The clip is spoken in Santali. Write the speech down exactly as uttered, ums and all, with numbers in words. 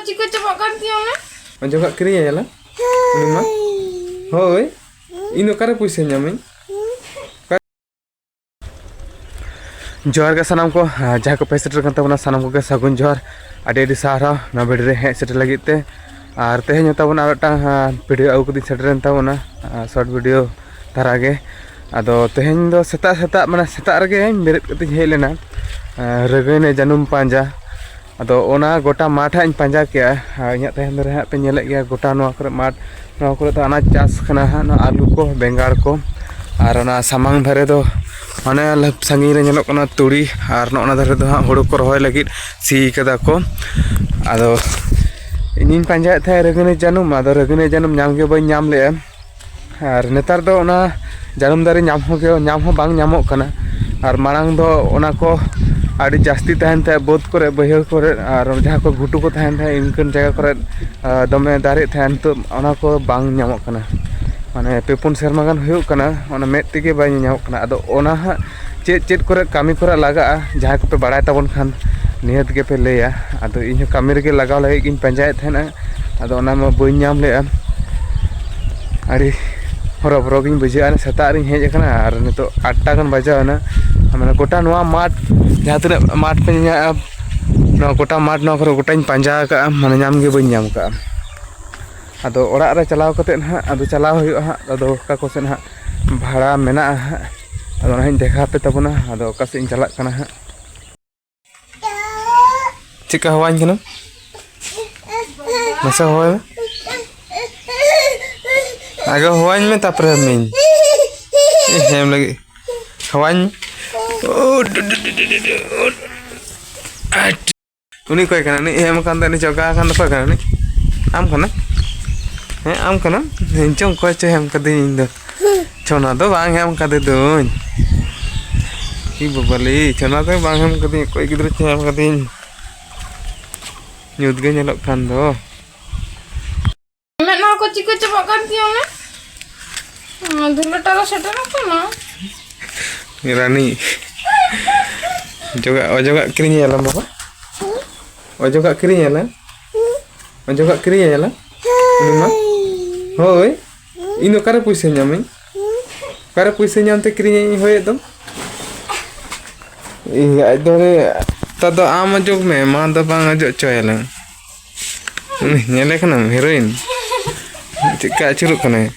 ᱪᱤᱠᱟᱹ ᱪᱟᱵᱟᱜ ᱠᱟᱱ ᱛᱤᱧᱟ ᱚᱱᱟ? ᱚᱡᱚᱜᱟᱜ ᱠᱤᱨᱤᱧ ᱟᱭᱟᱞᱟ? ᱩᱱᱤ ᱢᱟ? ᱦᱳᱭ᱾ ᱤᱧ ᱫᱚ ᱚᱠᱟᱨᱮ ᱯᱩᱭᱥᱟᱹᱧ ᱧᱟᱢᱟᱹᱧ? ᱡᱚᱦᱟᱨ ᱜᱮ ᱥᱟᱱᱟᱢ ᱠᱚ, ᱟᱨ ᱡᱟᱦᱟᱸᱭ ᱠᱚ ᱯᱮ ᱥᱮᱴᱮᱨ ᱠᱟᱱ ᱛᱟᱵᱚᱱᱟ, ᱥᱟᱱᱟᱢ ᱠᱚᱜᱮ ᱥᱟᱹᱜᱩᱱ ᱡᱚᱦᱟᱨ᱾ ᱟᱹᱰᱤ ᱟᱹᱰᱤ ᱥᱟᱨᱦᱟᱣ ᱱᱚᱣᱟ ᱵᱷᱤᱰᱤᱭᱳ ᱨᱮ ᱦᱮᱡ ᱥᱮᱴᱮᱨ ᱞᱟᱹᱜᱤᱫ ᱛᱮ᱾ ᱟᱨ ᱛᱮᱦᱮᱧ ᱦᱚᱸ ᱛᱟᱵᱚᱱ ᱟᱨ ᱢᱤᱫᱴᱟᱝ, ᱟᱨ ᱵᱷᱤᱰᱤᱭᱳ ᱟᱹᱜᱩ ᱠᱟᱛᱮᱧ ᱥᱮᱴᱮᱨᱮᱱ ᱛᱟᱵᱚᱱᱟ, ᱟᱨ ᱥᱚᱨᱴ ᱵᱷᱤᱰᱤᱭᱳ ᱫᱷᱟᱨᱟ ᱜᱮ᱾ ᱟᱫᱚ ᱛᱮᱦᱮᱧ ᱫᱚ ᱥᱮᱛᱟᱜ ᱥᱮᱛᱟᱜ, ᱢᱟᱱᱮ ᱥᱮᱛᱟᱜ ᱨᱮᱜᱮ ᱵᱮᱨᱮᱫ ᱠᱟᱛᱮᱧ ᱦᱮᱡ ᱞᱮᱱᱟ, ᱟᱨ ᱨᱟᱹᱜᱟᱹᱭᱱᱟᱹ ᱡᱟᱹᱱᱩᱢ ᱯᱟᱸᱡᱟ᱾ ᱟᱫᱚ ᱚᱱᱟ ᱜᱚᱴᱟ ᱢᱟᱴᱷ ᱦᱟᱸᱜ ᱤᱧ ᱯᱟᱸᱡᱟ ᱠᱮᱜᱼᱟ᱾ ᱟᱨ ᱤᱧᱟᱹᱜ ᱛᱟᱭᱚᱢ ᱫᱟᱨᱮ ᱦᱟᱸᱜ ᱯᱮ ᱧᱮᱞᱮᱫ ᱜᱮᱭᱟ, ᱜᱚᱴᱟ ᱱᱚᱣᱟ ᱠᱚᱨᱮ ᱢᱟᱴᱷ, ᱱᱚᱣᱟ ᱠᱚᱨᱮ ᱫᱚ ᱟᱱᱟᱡᱽ ᱪᱟᱥ ᱠᱟᱱᱟ ᱦᱟᱸᱜ, ᱱᱚᱣᱟ ᱟᱹᱞᱩ ᱠᱚ, ᱵᱮᱸᱜᱟᱲ ᱠᱚ᱾ ᱟᱨ ᱚᱱᱟ ᱥᱟᱢᱟᱝ ᱫᱷᱟᱨᱮ ᱫᱚ ᱚᱱᱮ ᱥᱟᱺᱜᱤᱧ ᱨᱮ ᱧᱮᱞᱚᱜ ᱠᱟᱱᱟ ᱛᱩᱲᱤ, ᱟᱨ ᱱᱚᱜᱼᱚ ᱱᱟ ᱫᱷᱟᱨᱮ ᱫᱚ ᱦᱟᱸᱜ ᱦᱩᱲᱩ ᱠᱚ ᱨᱚᱦᱚᱭ ᱞᱟᱹᱜᱤᱫ ᱥᱤ ᱠᱟᱫᱟ ᱠᱚ᱾ ᱟᱫᱚ ᱤᱧᱤᱧ ᱯᱟᱸᱡᱟᱭᱮᱫ ᱛᱟᱦᱮᱸᱫ ᱨᱟᱹᱜᱟᱹᱱᱤ ᱡᱟᱹᱱᱩᱢ, ᱟᱫᱚ ᱨᱟᱹᱜᱟᱹᱱᱤ ᱡᱟᱹᱱᱩᱢ ᱧᱟᱢ ᱜᱮ ᱵᱟᱹᱧ ᱧᱟᱢ ᱞᱮᱜᱼᱟ᱾ ᱟᱨ ᱱᱮᱛᱟᱨ ᱫᱚ ᱚᱱᱟ ᱡᱟᱹᱱᱩᱢ ᱫᱟᱨᱮ ᱧᱟᱢ ᱦᱚᱸ ᱜᱮ, ᱧᱟᱢ ᱦᱚᱸ ᱵᱟᱝ ᱧᱟᱢᱚᱜ ᱠᱟᱱᱟ᱾ ᱟᱨ ᱢᱟᱲᱟᱝ ᱫᱚ ᱚᱱᱟ ᱠᱚ ᱟᱹᱰᱤ ᱡᱟᱹᱥᱛᱤ ᱛᱟᱦᱮᱱ ᱛᱟᱦᱮᱸᱫ ᱵᱟᱹᱫᱽ ᱠᱚᱨᱮ, ᱵᱟᱹᱭᱦᱟᱹᱲ ᱠᱚᱨᱮ, ᱟᱨ ᱡᱟᱦᱟᱸ ᱠᱚ ᱜᱷᱩᱴᱩ ᱠᱚ ᱛᱟᱦᱮᱱ ᱛᱟᱦᱮᱸᱫ, ᱤᱱᱠᱟᱹᱱ ᱡᱟᱭᱜᱟ ᱠᱚᱨᱮ, ᱟᱨ ᱫᱚᱢᱮ ᱫᱟᱨᱮᱜ ᱛᱟᱦᱮᱸᱫ᱾ ᱱᱤᱛᱚᱜ ᱚᱱᱟ ᱠᱚ ᱵᱟᱝ ᱧᱟᱢᱚᱜ ᱠᱟᱱᱟ᱾ ᱢᱟᱱᱮ ᱯᱮ ᱯᱩᱱ ᱥᱮᱨᱢᱟ ᱜᱟᱱ ᱦᱩᱭᱩᱜ ᱠᱟᱱᱟ, ᱚᱱᱟ ᱢᱮᱫ ᱛᱮᱜᱮ ᱵᱟᱭ ᱧᱮᱧᱟᱢᱚᱜ ᱠᱟᱱᱟ᱾ ᱟᱫᱚ ᱚᱱᱟ ᱦᱟᱸᱜ ᱪᱮᱫ ᱪᱮᱫ ᱠᱚᱨᱮ ᱠᱟᱹᱢᱤ ᱠᱚᱨᱮ ᱞᱟᱜᱟᱜᱼᱟ, ᱡᱟᱦᱟᱸᱭ ᱠᱚᱯᱮ ᱵᱟᱲᱟᱭ ᱛᱟᱵᱚᱱ ᱠᱷᱟᱱ ᱱᱤᱦᱟᱹᱛ ᱜᱮᱯᱮ ᱞᱟᱹᱭᱟ᱾ ᱟᱫᱚ ᱤᱧ ᱦᱚᱸ ᱠᱟᱹᱢᱤ ᱨᱮᱜᱮ ᱞᱟᱜᱟᱣ ᱞᱟᱹᱜᱤᱫ ᱜᱤᱧ ᱯᱟᱸᱡᱟᱭᱮᱫ ᱛᱟᱦᱮᱱᱟ, ᱟᱫᱚ ᱚᱱᱟ ᱢᱟ ᱵᱟᱹᱧ ᱧᱟᱢ ᱞᱮᱜᱼᱟ᱾ ᱟᱹᱰᱤ ᱦᱚᱨᱚᱵᱚᱨᱚ ᱜᱤᱧ ᱵᱩᱡᱷᱟᱹᱣᱮᱫᱼᱟ᱾ ᱥᱮᱛᱟᱜ ᱨᱤᱧ ᱦᱮᱡ ᱟᱠᱟᱱᱟ ᱟᱨ ᱱᱤᱛᱚᱜ ᱟᱴ ᱴᱟ ᱜᱟᱱ ᱵᱟᱡᱟᱣ ᱮᱱᱟ᱾ ᱢᱟᱱᱮ ᱜᱚᱴᱟ ᱱᱚᱣᱟ ᱢᱟᱴᱷ, ᱡᱟᱦᱟᱸ ᱛᱤᱱᱟᱹᱜ ᱢᱟᱴᱷ ᱯᱮ ᱧᱮᱧᱟᱢᱟ, ᱱᱚᱣᱟ ᱜᱚᱴᱟ ᱢᱟᱴᱷ ᱱᱚᱣᱟ ᱠᱚᱨᱮ ᱜᱚᱴᱟᱧ ᱯᱟᱸᱡᱟ ᱟᱠᱟᱫᱼᱟ, ᱢᱟᱱᱮ ᱧᱟᱢ ᱜᱮ ᱵᱟᱹᱧ ᱧᱟᱢ ᱟᱠᱟᱫᱼᱟ᱾ ᱟᱫᱚ ᱚᱲᱟᱜ ᱨᱮ ᱪᱟᱞᱟᱣ ᱠᱟᱛᱮᱫ ᱦᱟᱸᱜ, ᱟᱫᱚ ᱪᱟᱞᱟᱣ ᱦᱩᱭᱩᱜᱼᱟ ᱦᱟᱸᱜ, ᱟᱫᱚ ᱚᱠᱟ ᱠᱚ ᱥᱮᱫ ᱦᱟᱸᱜ ᱵᱷᱟᱲᱟ ᱢᱮᱱᱟᱜᱼᱟ ᱦᱟᱸᱜ, ᱟᱫᱚ ᱚᱱᱟ ᱦᱚᱸᱧ ᱫᱮᱠᱷᱟᱣ ᱟᱯᱮ ᱛᱟᱵᱚᱱᱟ᱾ ᱟᱫᱚ ᱚᱠᱟ ᱥᱮᱫ ᱤᱧ ᱪᱟᱞᱟᱜ ᱠᱟᱱᱟ ᱦᱟᱸᱜ᱾ ᱪᱮᱫᱠᱟ ᱦᱚᱦᱚᱣᱟᱹᱧ ᱠᱟᱱᱟ? ᱢᱟᱥᱮ ᱦᱚᱦᱚᱭ ᱢᱮ᱾ ᱟᱜᱮ ᱦᱚᱦᱚᱣᱟᱹᱧ ᱢᱮ, ᱛᱟᱨᱯᱚᱨᱮ ᱮᱢᱟᱹᱧ᱾ ᱮ, ᱦᱮᱸ, ᱮᱢ ᱞᱟᱹᱜᱤᱫ᱾ ᱦᱚᱦᱚᱣᱟᱹᱧ ᱢᱮ᱾ ᱩᱱᱤ ᱚᱠᱚᱭ ᱠᱟᱱᱟ? ᱩᱱᱤ ᱮᱢ ᱟᱠᱟᱱ ᱫᱚ, ᱩᱱᱤ ᱡᱚᱜᱟ ᱟᱠᱟᱱ ᱫᱚ ᱚᱠᱚᱭ ᱠᱟᱱᱟ? ᱩᱱᱤ ᱟᱢ ᱠᱟᱱᱟ? ᱦᱮᱸ, ᱟᱢ ᱠᱟᱱᱟᱢ? ᱤᱧ ᱪᱚᱝ ᱚᱠᱚᱭ ᱪᱚᱭ ᱮᱢ ᱠᱟᱫᱤᱧ ᱤᱧ ᱫᱚ᱾ ᱪᱷᱚᱱᱟ ᱫᱚ ᱵᱟᱝ ᱮᱢ ᱠᱟᱫᱮ ᱫᱩᱧ᱾ ᱤ ᱵᱟᱵᱟᱞᱮ, ᱪᱷᱚᱱᱟ ᱫᱚ ᱵᱟᱝ ᱮᱢ ᱠᱟᱫᱤᱧ, ᱚᱠᱚᱭ ᱜᱤᱫᱽᱨᱟᱹ ᱪᱚᱭ ᱮᱢ ᱠᱟᱫᱤᱧ᱾ ᱧᱩᱛ ᱜᱮ ᱧᱮᱞᱚᱜ ᱠᱟᱱ ᱫᱚ᱾ ᱢᱮᱫᱦᱟ ᱠᱚ ᱪᱤᱠᱟᱹ ᱪᱟᱵᱟᱜ ᱠᱟᱱ ᱛᱤᱧᱟ ᱚᱱᱟ? ᱚᱱᱟ ᱫᱷᱩᱞᱟᱹᱴᱟ ᱫᱚ ᱥᱮᱴᱮᱨᱚᱜ ᱠᱟᱱᱟ᱾ ᱨᱟᱱᱤ᱾ ᱚᱡᱚᱜᱟᱜ, ᱚᱡᱚᱜᱟᱜ ᱠᱤᱨᱤᱧ ᱟᱞᱟᱝ ᱵᱟᱵᱟ᱾ ᱚᱡᱚᱜᱟᱜ ᱠᱤᱨᱤᱧ ᱟᱞᱟᱝ᱾ ᱚᱡᱚᱜᱟᱜ ᱠᱤᱨᱤᱧ ᱟᱭᱟᱞᱟᱝ? ᱩᱱᱤ ᱢᱟ? ᱦᱳᱭ᱾ ᱤᱧ ᱫᱚ ᱚᱠᱟᱨᱮ ᱯᱩᱭᱥᱟᱹ ᱧᱟᱢᱟᱹᱧ? ᱚᱠᱟᱨᱮ ᱯᱩᱭᱥᱟᱹ ᱧᱟᱢ ᱛᱮ ᱠᱤᱨᱤᱧ ᱟᱹᱧ ᱦᱳᱭᱮᱫ ᱫᱚᱢ? ᱤᱭᱟᱹ, ᱟᱡ ᱫᱚ ᱦᱟᱱᱮ, ᱱᱮᱛᱟᱨ ᱫᱚ ᱟᱢ ᱚᱡᱚᱜ ᱢᱮ, ᱢᱟ ᱫᱚ ᱵᱟᱝ ᱚᱡᱚᱜ ᱦᱚᱪᱚᱭᱟᱞᱟᱝ᱾ ᱩᱱᱤ ᱧᱮᱞᱮ ᱠᱟᱱᱟᱢ, heroine? ᱪᱮᱫᱠᱟ ᱟᱹᱪᱩᱨᱚᱜ ᱠᱟᱱᱟᱭ?